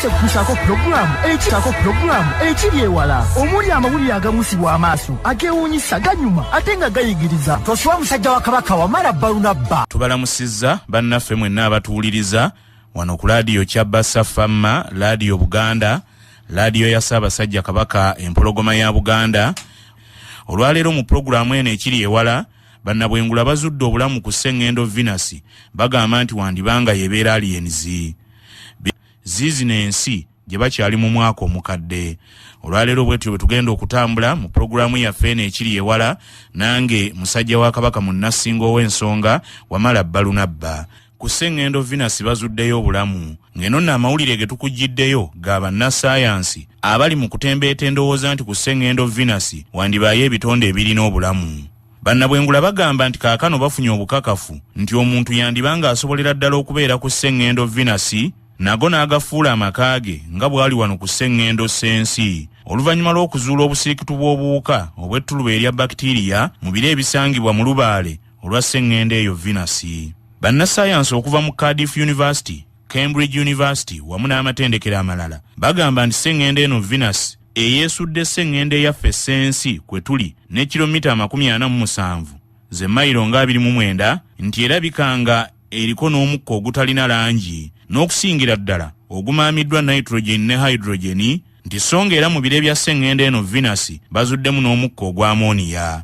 Nbs ekutuusaako pulogulaamu ekirako pulogulaamu ekiri ewala omuli amawulire agabuusibwa amaaso, ageewuunyisa, ganyuma ate nga gayigiriza. Toswa musajja wa Kabaka Wamala Balunabba. Tubalamusizza bannaffe mwenna abatuwuliriza wano ku laadiyo Kyabassa Famma, Laadiyo Buganda, laadiyo ya Ssaabasajja Kabaka, empologoma ya Buganda. Olwaleero mu pulogulaamu eno ekiri ewala, bannabwengula bazudde obulamu ku sseŋŋendo Venus. Bagamba nti wandibanga yebeera aliens ziizino ensi gye bakyali mu mwaka omukadde. Olwaleero bwetyo bwe tugenda okutambula mu pulogulaamu yaffe eno ekiri ewala, nange musajja wa Kabaka Munnasinga ow'ensonga Wamala Balunabba. Ku sseŋŋendo Venus bazuddeyo obulamu, ng'eno nno amawulire ge tukugiddeyo ga bannassaayansi abali mu kutembeeta endowooza nti ku sseŋŋendo Venus wandibaayo ebitonde ebirina obulamu. Bannabwengula bagamba nti kaakano bafunye obukakafu nti omuntu yandiba ng'asobolera ddala okubeera ku sseŋŋendo Venus, nago n'agafuula amaka ge nga bw'ali wano ku sseŋŋendo Ssensi, oluvannyuma lw'okuzuula obusirikitu bw'obuwuka obw'ettuluba erya bakitiriya mu biro ebisangibwa mu lubaale olwa sseŋŋendo eyo Venus. Bannassaayansi okuva mu Cardiff University, Cambridge University wamu n'amatendekero amalala bagamba nti sseŋŋendo eno Venus eyeesudde sseŋŋendo eyaffe Ssensi kwe tuli ne kilomita 47, ze mayiro nga 29, nti erabika nga eriko n'omukka ogutalina langi n'okusingira ddala ogumaamiddwa nitrogen ne hydrogen, nti so nga era mu bire bya sseŋŋendo eno Venus bazuddemu n'omukka ogwa amoniya.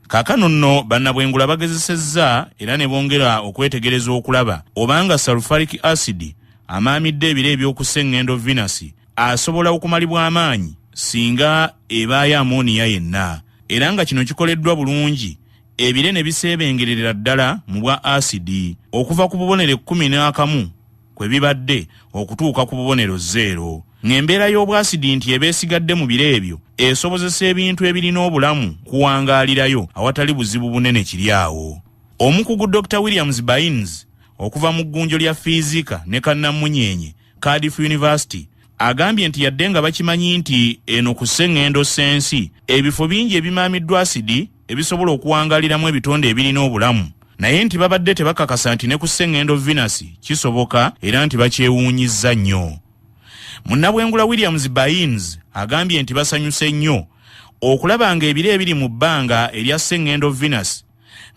Kaakano nno bannabwengula bagezesezza era ne bongera okwetegereza okulaba obanga sulfuric acid amaamidde ebire eby'oku sseŋŋendo Venus asobola okumalibwa amaanyi singa ebaayo amoniya yenna, era nga kino kikoleddwa bulungi, ebire ne biseebengererera ddala mu bwa asidi okuva ku bubonero 11 kwe bibadde okutuuka ku bubonero 0, ng'embeera y'obwasidi nti eba esigadde mu biro ebyo esobozesa ebintu ebirina obulamu kuwangaalirayo awatali buzibu bunene kiri awo. Omukugu Dr Williams Baines okuva mu ggunjo lya fiizika ne kannammunyeenye Cardiff University agambye nti yadde nga bakimanyi nti eno ku sseŋŋendo Ssensi ebifo bingi ebimaamiddwa asidi ebisobola okuwangaaliramu ebitonde ebirina obulamu, naye nti babadde tebakakasa nti ne ku sseŋŋendo Venus kisoboka, era nti bakyewuunyizza nnyo. Munnabwengula Williams Baines agambye nti basanyuse nnyo okulaba nga ebire ebiri mu bbanga erya sseŋŋendo Venus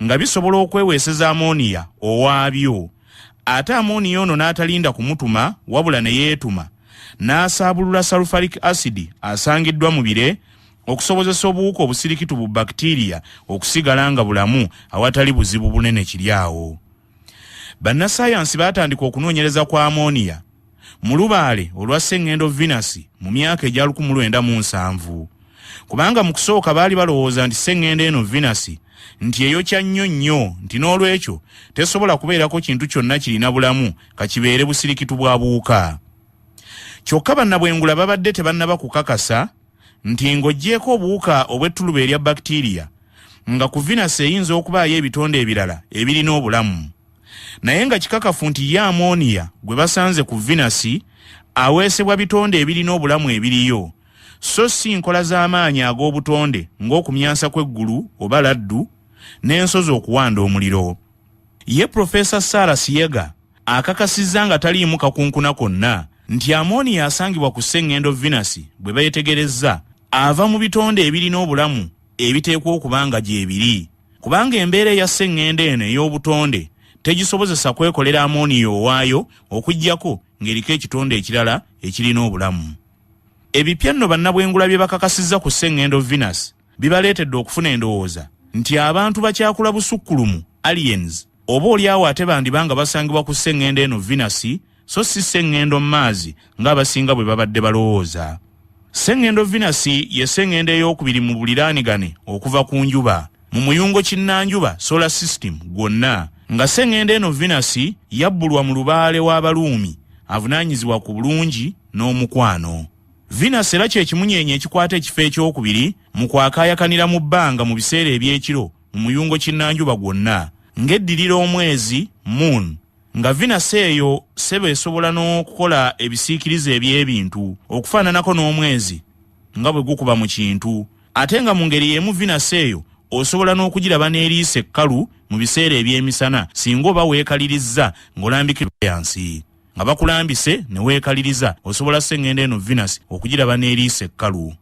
nga bisobola okweweeseza amoniya owaabyo, ate amoniya ono n'atalinda kumutuma wabula ne yeetuma n'asaabulula sulfuric acid asangiddwa mu bire okusobozesa obuwuka obusirikitu bu bakitiriya okusigala nga bulamu awatali buzibu bunene kiri awo. Bannassaayansi baatandika okunoonyereza ku amoniya mu lubaale olwa sseŋŋendo Venus mu myaka egya 1970, kubanga mu kusooka baali balowooza nti sseŋŋendo eno Venus nti eyokya nnyo nnyo, nti n'olwekyo tesobola kubeerako kintu kyonna kirina bulamu kakibeere busirikitu bwa buwuka. Kyokka bannabwengula babadde tebannaba kukakasa nti ng'oggyeeko obuwuka obw'ettuluba erya bakitiriya, nga ku Venus eyinza okubaayo ebitonde ebirala ebirina obulamu, naye nga kikakafu nti ye amoniya gwe basanze ku Venus aweesebwa bitonde ebirina obulamu ebiriyo, so si nkola z'amaanyi ag'obutonde ng'okumyansa kw'eggulu oba laddu n'ensozi okuwanda omuliro. Ye Profesa Sarah Siega akakasizza nga taliimu kakunkuna konna nti amoniya asangibwa ku sseŋŋendo Venus bwe beetegerezza ava mu bitonde ebirina obulamu ebiteekwa okuba nga gyebiri, kubanga embeera eya sseŋŋendo eno ey'obutonde tegisobozesa kwekolera amoniya owaayo okuggyako ng'eriko ekitonde ekirala ekirina obulamu. Ebipya nno bannabwengula bye bakakasizza ku sseŋŋendo Venus bibaleetedde okufuna endowooza nti abantu bakyakula busukkulumu, aliens, oba oliawo ate bandiba nga basangibwa ku sseŋŋendo eno Venus, so si sseŋŋendo Mars ng'abasinga bwe babadde balowooza. Sseŋŋendo Venus ye sseŋŋendo eyookubiri mu buliraanigane okuva ku njuba mu muyungo kinnanjuba, solar system, gwonna, nga sseŋŋendo eno Venus yabbulwa mu lubaale w'Abaluumi avunaanyizibwa ku bulungi n'omukwano. Venus era kye kimunyeenye ekikwata ekifo ekyokubiri mu kwakaayakanira mu bbanga mu biseera eby'ekiro mu muyungo kinnanjuba gwonna, ng'eddirira omwezi, moon, nga Venus eyo ssebo esobola n'okukola ebisiikirize eby'ebintu okufaananako n'omwezi nga bwe gukuba mu kintu, ate nga mu ngeri y'emu Venus eyo osobola n'okugiraba n'eriiso ekkalu mu biseera eby'emisana singa oba weekalirizza ng'olambikirwa yansi. Nga bakulambise ne weekaliriza, osobola sseŋŋendo eno Venus okugiraba n'eriiso ekkalu.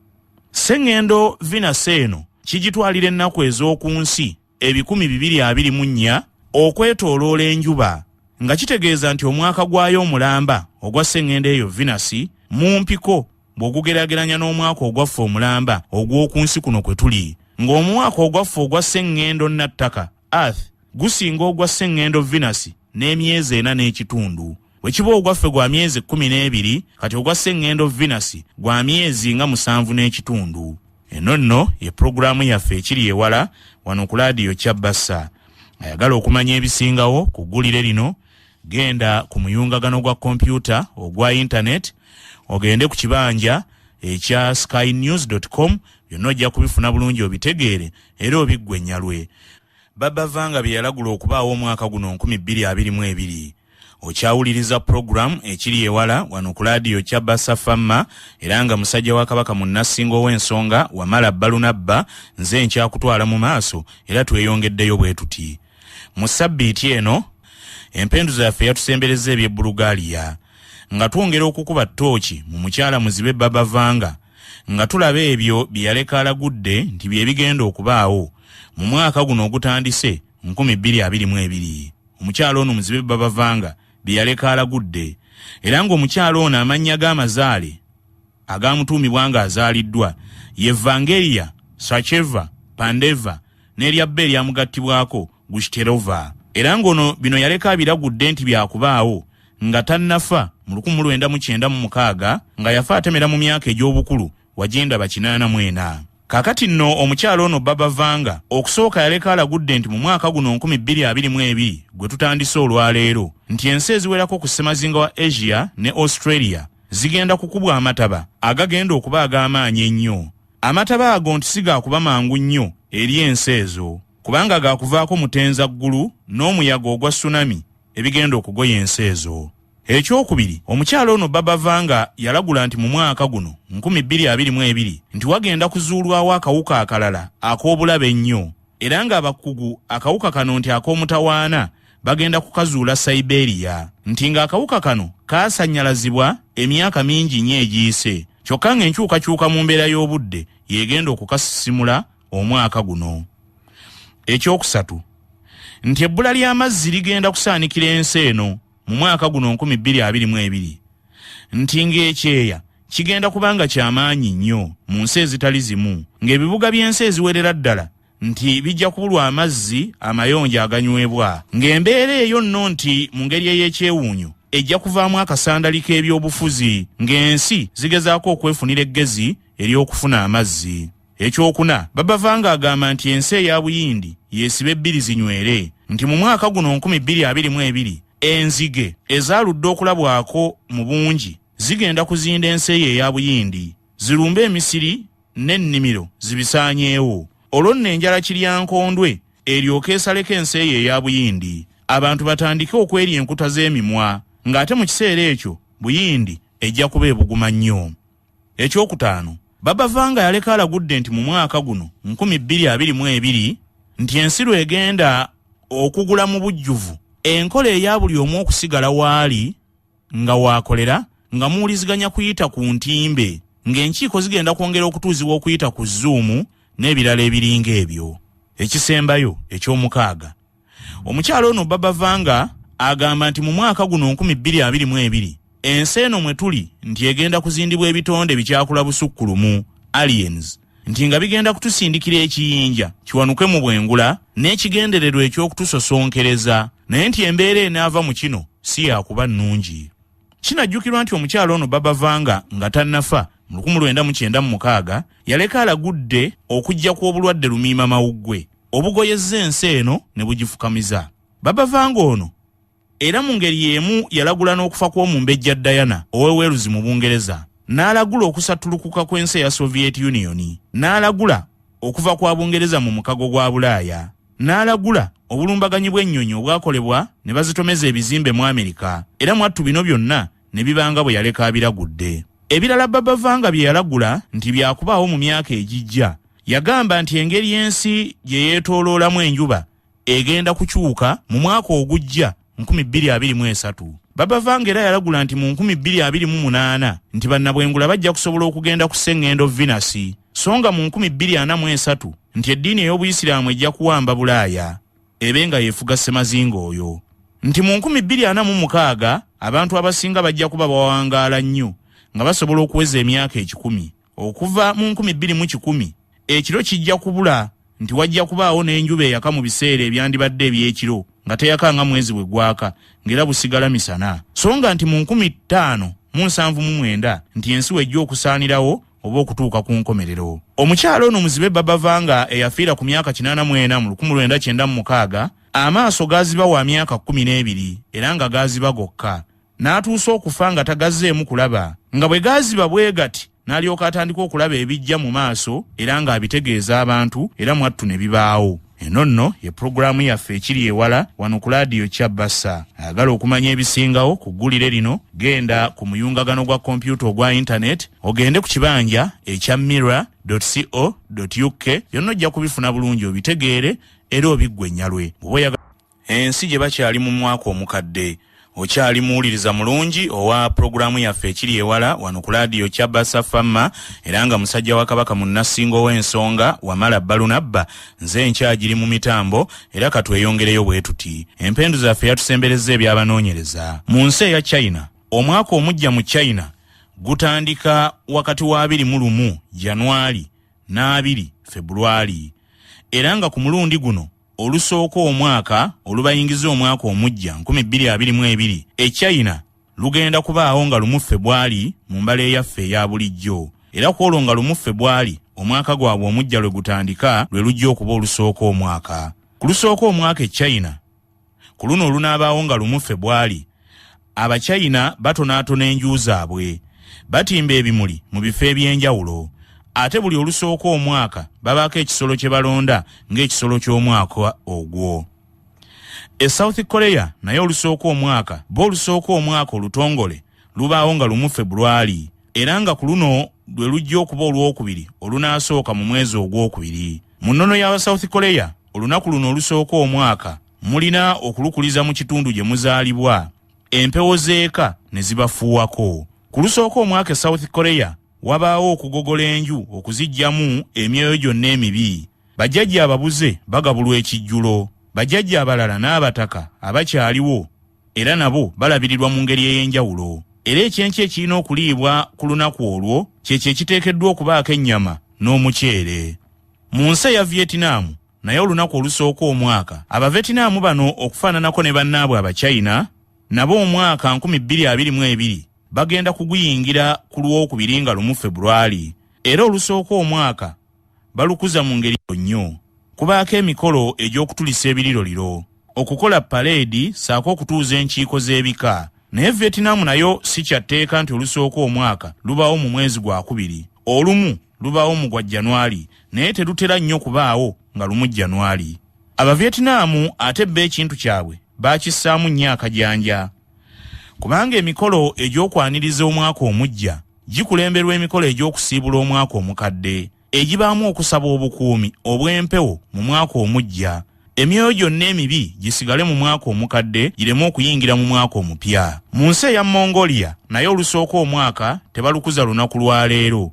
Sseŋŋendo Venus eno kigitwalira ennaku ez'oku nsi 224 okwetooloola enjuba, nga kitegeeza nti omwaka gwayo omulamba ogwa sseŋŋendo eyo Venus mumpiko bw'ogugeraageranya n'omwaka ogwaffe omulamba ogw'oku nsi kuno kwe tuli, ng'omwaka ogwaffe ogwa sseŋŋendo nattaka Earth gusinga ogwa sseŋŋendo Venus n'emyezi 4 n'ekitundu. Bwe kiba ogwaffe gwa myezi 12, kati ogwa sseŋŋendo Venus gwa myezi nga 7 n'ekitundu. Eno nno ye pulogulaamu yaffe ekiri ewala wano ku laadiyo Kyabassa. Ayagala okumanya ebisingawo ku ggulire lino, genda ku muyungagano gwa kompyuta ogwa internet, ogende ku kibanja ekya skynews.com, byonna ojja kubifuna bulungi obitegeere era obiggwe ennyalwe. Baba Vanga bye yalagula okubaawo omwaka guno 2022. Okyawuliriza pulogulaamu ekiri ewala wano ku laadiyo Kyabassa Famma, era nga musajja wa Kabaka munnasingo ow'ensonga Wamala Balunabba nze nkyakutwala mu maaso, era tweyongeddeyo bwe tuti. Mu ssabbiiti eno empenduzo yaffe yatusembereza eby'e Bulugaliya, nga twongera okukuba ttooki mu mukyala muzibe Baba Vanga, nga tulaba ebyo bye yaleka alagudde nti bye bigenda okubaawo mu mwaka guno ogutandise 2022. Omukyala ono muzibe Baba Vanga bye yaleka alagudde, era ng'omukyala ono amannya g'amazaale agamutuumibwa ng'azaaliddwa ye Vangelia Sacheva Pandeva, n'erya bba eryamugattibwako Gushterova. Era ng'ono bino yaleka abiragudde nti byakubaawo nga tannafa mu 1996, nga yafa atemera mu myaka egy'obukulu wagindaba 84. Kaakati nno omukyala ono Baba Vanga okusooka yaleka alagudde nti mu mwaka guno 2022 gwe tutandise olwaleero, nti ensi eziwerako ku ssemazinga wa Asia ne Australia zigenda kukubwa amataba agagenda okuba ag'amaanyi ennyo. Amataba ago nti si gaakuba mangu nnyo eri ensi ezo, kubanga gaakuvaako mutenzaggulu n'omuyaga ogwa tsunami ebigenda okugoya ensi ezo. Ekyokubiri, omukyala ono Baba Vanga yalagula nti mu mwaka guno 2022 nti wagenda kuzuulwawo akawuka akalala ak'obulabe ennyo, era ng'abakugu akawuka kano nti ak'omutawaana bagenda kukazuula Siberia, nti ng'akawuka kano kaasannyalazibwa emyaka mingi nnyo egiyise, kyokka ng'enkyukakyuka mu mbeera y'obudde y'egenda okukasisimula omwaka guno. Ekyokusatu, nti ebbula ly'amazzi ligenda kusaanikira ensi eno mu mwaka guno 2022, nti ng'ekyeya kigenda kubanga kyamaanyi nnyo mu nsi ezitali zimu, ng'ebibuga by'ensi eziwerera ddala nti bijja kubulwa amazzi amayonjo aganywebwa, ng'embeera eyo nno nti mu ngeri ey'ekyewuunyo ejja kuvaamu akasandali k'ebyobufuzi, ng'ensi zigezaako okwefunira eggezi ery'okufuna amazzi. Ekyokuna, Baba Vanga agamba nti ensi eya Buyindi yeesiba ebbiri zinywere, nti mu mwaka guno 2022 enzige ezaaludde okulabwako mu bungi zigenda kuzinda ensi eyo eya Buyindi, zirumbe emisiri n'ennimiro zibisaanyeewo, olwo nno enjala kiryankondwe eryoke esaleko ensi eyo eya Buyindi, abantu batandike okwerya enkuta z'emimwa, ng'ate mu kiseera ekyo Buyindi ejja kuba ebuguma nnyo. Ekyokutaano, Baba Vanga yaleka alagudde nti mu mwaka guno 2022 nti ensi lw'egenda okugula mu bujjuvu enkola eya buli omu okusigala waali nga waakolera, nga muwuliziganya kuyita ku ntimbe, ng'enkiiko zigenda kwongera okutuuzibwa okuyita ku Zoom n'ebirala ebiringa ebyo. Ekisembayo eky'omukaaga, omukyala ono Baba Vanga agamba nti mu mwaka guno 2022 ensi eno mwe tuli nti egenda kuzindibwa ebitonde bikyakula busukkulumu aliens, nti nga bigenda kutusindikira ekiyinja kiwanuke mu bwengula n'ekigendererwa eky'okutusosonkereza, naye nti embeera enaava mu kino si yakuba nnungi. Kinajjukirwa nti omukyala ono Baba Vanga nga tannafa mu 1996 yaleka alagudde okujja kw'obulwadde lumiima mawuggwe obugoyezza ensi eno ne bugifukamiza. Baba Vanga ono era mu ngeri y'emu yalagula n'okufa kw'omumbejja Diana ow'e Wales mu Bungereza, n'alagula okusattulukuka kw'ensi eya Soviet Union, n'alagula okuva kwa Bungereza mu mukago gwa Bulaaya, n'alagula obulumbaganyi bw'ennyonyi obwakolebwa ne bazitomeza ebizimbe mu Amerika, era mwattu bino byonna ne bibanga bwe yaleka abiragudde. Ebirala Baba Vanga bye yalagula nti byakubaawo mu myaka egijja, yagamba nti engeri ensi gye yeetooloolamu enjuba egenda kukyuka mu mwaka ogujja 2023. Baba Vanga era yalagula nti mu 2028 nti bannabwengula bajja kusobola okugenda ku ssengendo Venus, so nga mu 2043 nti eddiini ey'obuyisiraamu ejja kuwamba Bulaaya ebe nga yeefuga ssemazinga oyo. Nti mu 2046 abantu abasinga bajja kuba bawangaala nnyo nga basobola okuweza emyaka 100. Okuva mu 2100 ekiro kijja kubula nti wajja kubaawo n'enjuba eyaka mu biseera ebyandibadde eby'ekiro nga teyaka nga mwezi bwe gwaka ng'era busigala misana. So nga nti mu 1579 nti ensi wejja okusaanirawo oba okutuuka ku nkomerero. Omukyala ono muzibe Baba Vanga eyafiira ku myaka 84 mu 1996 amaaso gaaziba wa myaka 12 era nga gaaziba gokka, n'atuusa okufa nga tagazzeemu kulaba, nga bwe gaaziba bwe gati n'alyoka atandika okulaba ebijja mu maaso era ng'abitegeeza abantu era mwattu ne bibaawo. Eno nno ye pulogulaamu yaffe ekiri ewala wano ku laadiyo Kyabasa. Ayagala okumanya ebisingawo ku ggulire lino, genda ku muyungagano gwa kompyuta ogwa intaneti ogende ku kibanja ekya mirror.co.uk, byonna ojja kubifuna bulungi obitegeere era obiggwe ennyalwe. Ensi gye bakyali mu mwaka omukadde. Okyali muwuliriza mulungi owa pulogulaamu yaffe ekiri ewala wano ku laadiyo Kyabasa Famma, era nga musajja wa Kabaka munnasingo w'ensonga Wamala Balunabba, nze nkyagiri mu mitambo era katweyongereyo bwe tuti. Empendu zaffe yatusemberezza ebyabanoonyereza. Mu nsi eya China, omwaka omujja mu China gutandika wakati wa 21 Januari na 2 Februari, era nga ku mulundi guno olusooka omwaka olubayingiza omwaka omujja 2022 e China lugenda kubaawo nga 1 Februari mu mbala eyaffe eya bulijjo, era ku olwo nga 1 Februari omwaka gwabwe omujja lwe gutandika lwe lujja okuba olusooka omwaka. Ku lusooka omwaka e China ku luno olunaabaawo nga 1 Februari, Abachina batonaatona enju zaabwe, batimba ebimuli mu bifo eby'enjawulo, ate buli olusooka omwaka babaako ekisolo kye balonda ng'ekisolo ky'omwaka ogwo. E South Korea naye olusooka omwaka bo olusooka omwaka olutongole lubaawo nga 1 Februari, era nga ku luno lwe lujja okuba olwokubiri olunaasooka mu mwezi ogwokubiri. Mu nnono y'aba South Korea olunaku luno olusooka omwaka mulina okulukuliza mu kitundu gye muzaalibwa, empewo z'eka ne zibafuuwako. Ku lusooka omwaka e South Korea wabaawo okugogola enju okuziggyamu emyoyo gyonna emibi. Bajjajja ababuze bagabulwa ekijjulo, bajjajja abalala n'abataka abakyaliwo era nabo balabirirwa mu ngeri ey'enjawulo. Era ekyenkya ekirina okuliibwa ku lunaku olwo kyekyo ekiteekeddwa okubaako ennyama n'omuceere. Mu nsi eya Vietnam naye olunaku olusooka omwaka, Abavietnam bano okufaananako ne bannaabwe Abachina nabo omwaka 2022 bagenda kuguyingira ku lwokubiri nga 1 Februari, era olusooka omwaka balukuza mu ngeri nnyo. Kubaako emikolo egy'okutulisa ebiriroliro, okukola paleedi ssaako okutuuza enkiiko z'ebika. Naye Vietnam nayo si kya tteeka nti olusooka omwaka lubaawo mu mwezi gwakubiri, olumu lubaawo mu gwa Januari, naye terutera nnyo kubaawo nga 1 Januari. Abavietnam ate bo ekintu kyabwe baakissaamu nnyo akajanja, kubanga emikolo egy'okwaniriza omwaka omujja gikulemberwa emikolo egy'okusiibula omwaka omukadde egibaamu okusaba obukuumi obw'empewo mu mwaka omujja, emyoyo gyonna emibi gisigale mu mwaka omukadde gireme okuyingira mu mwaka omupya. Mu nsi eya Mongolia naye olusooka omwaka tebalukuza lunaku lwa leero.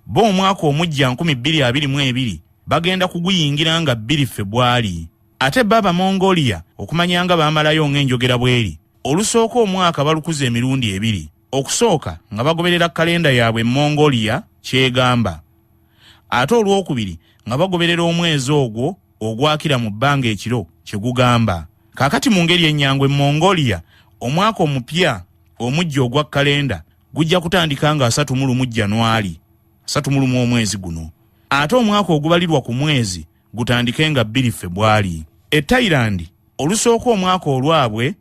Bo omwaka omujja 2022 bagenda kuguyingira nga 2 Februari. Ate bo Abamongolia okumanya nga baamalayo ng'enjogera bw'eri, olusooka omwaka balukuza emirundi ebiri. Okusooka nga bagoberera kalenda yaabwe Mongolia kyegamba, ate olwokubiri nga bagoberera omwezi ogwo ogwakira mu bbanga ekiro kye gugamba. Kaakati mu ngeri ennyangu e Mongolia omwaka omupya omujja ogwa kalenda gujja kutandika nga 31 Januari, 31 omwezi guno, ate omwaka ogubalirwa ku mwezi gutandike nga 2 Februari. E Thailand olusooka omwaka olwabwe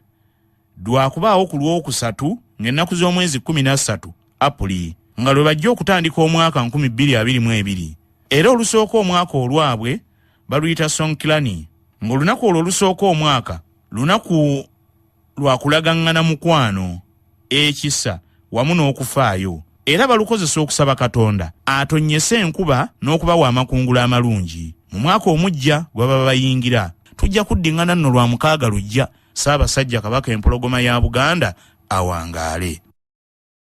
lwakubaawo ku lwokusatu ng'ennaku z'omwezi 13 Apuli, nga lwe bajja okutandika omwaka 2022. Era olusooka omwaka olwabwe baluyita Songkran, ng'olunaku olwo olusooka omwaka lunaku lwa kulagaŋŋana mukwano, ekisa wamu n'okufaayo. Era balukozesa okusaba Katonda atonnyese enkuba n'okubawa amakungula amalungi mu mwaka omujja gwe baba bayingira. Tujja kuddiŋŋana nno lwa mukaaga lujja. Ssaabasajja Kabaka Empologoma ya Buganda awangaale.